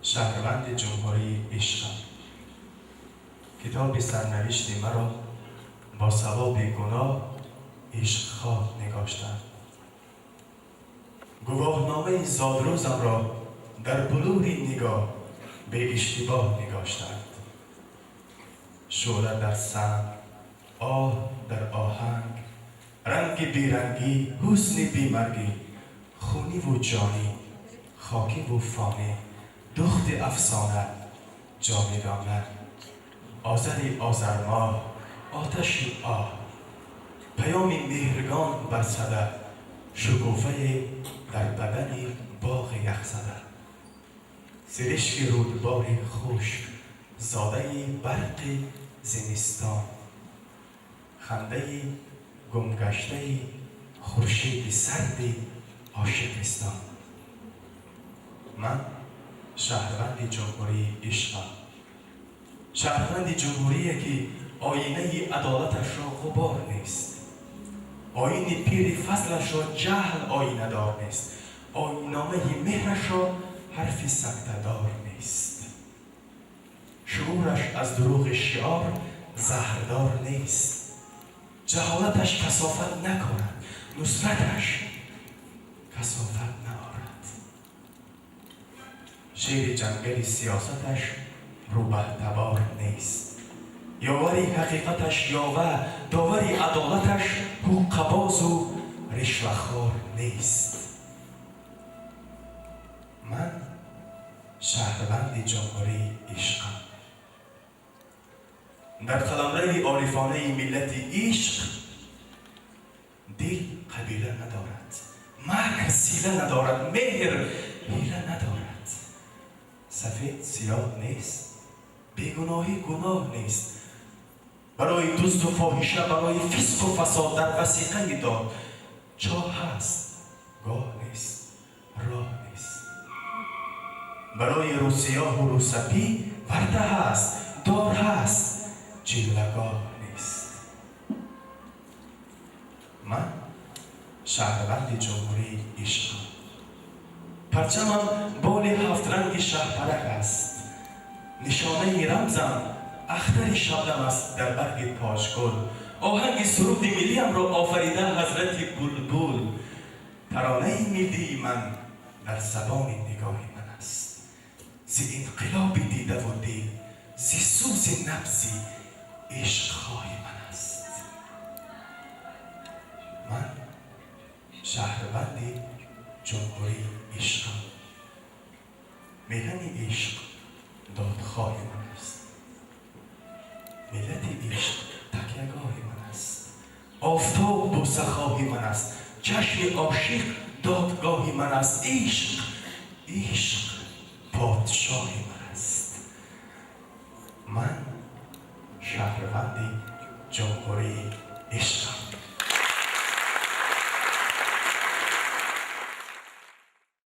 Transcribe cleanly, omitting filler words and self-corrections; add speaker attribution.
Speaker 1: Шаҳрванди ҷумҳурии ишқам. Китоби сарнавишти маро бо савоби гуноҳ ишқхоҳ нигоштанд. Гувоҳномаи зодрӯзамро дар булури нигоҳ беиштибоҳ нигоштанд. Шӯъла дар санг, оҳ дар оҳанг, ранги берангӣ, ҳусни бемаргӣ, хуниву ҷонӣ, хокиву фонӣ, духти афсона, ҷовидона, озари озармоҳ, оташи оҳ, паёми меҳргон бар сада, шукуфае дар бадани боғи яхзада, сиришки рӯдбори хушк, зодаи барқи зимистон, хандаи гумгаштаи хуршеди сарди ошиқистон. Ман шаҳрванди ҷумҳурии ишқам. Шаҳрванди ҷумҳурие, ки оинаи адолаташро ғубор нест, оини пири фазлашро ҷаҳл оинадор нест, оинномаи меҳрашро ҳарфи сактадор нест, шуураш аз дурӯғи шиор заҳрдор нест, ҷаҳолаташ касофат накорад, нусраташ касофат наорад, шери ҷангали сиёсаташ рӯбаҳтабор нест, ёвари ҳақиқаташ ёва, довари адолаташ ҳуққабозу ришвахор нест. Ман шаҳрванди ҷумҳурии ишқам. Дар қаламрави орифонаи миллати ишқ дил қабила надорад, макр сила надорад, меҳр ҳила надорад, сафед сиёҳ нест, бегуноҳӣ гуноҳ нест. Барои дузду фоҳиша, барои фисқу фасод дар васиқаи дод чоҳ ҳаст, гоҳ нест, роҳ нест. Барои рӯсиёҳу рӯсапӣ варта ҳаст, дор ҳаст, ҷилвагоҳ нест. Ман шаҳрванди ҷумҳурии ишқам. Парчамам боли ҳафтранги шаҳпарак аст, нишонаи рамзам ахтари шабнам аст дар барги тоҷгул. Оҳанги суруди миллиамро офарида ҳазрати булбул. Таронаи миллии ман дар забони нигоҳи ман аст. Зи инқилоби дидаву дил, зи сӯзи набзи ишқхоҳи ман аст. Ман шаҳрванди ҷумҳурии ишқам. Меҳани ишқ додхоҳи ман аст, миллати ишқ такягоҳи ман аст, офтоб бӯсахоҳи ман аст, чашми ошиқ додгоҳи ман аст, ишқ, ишқ подшоҳи ман аст. Ман шаҳрванди ҷумҳурии ишқам.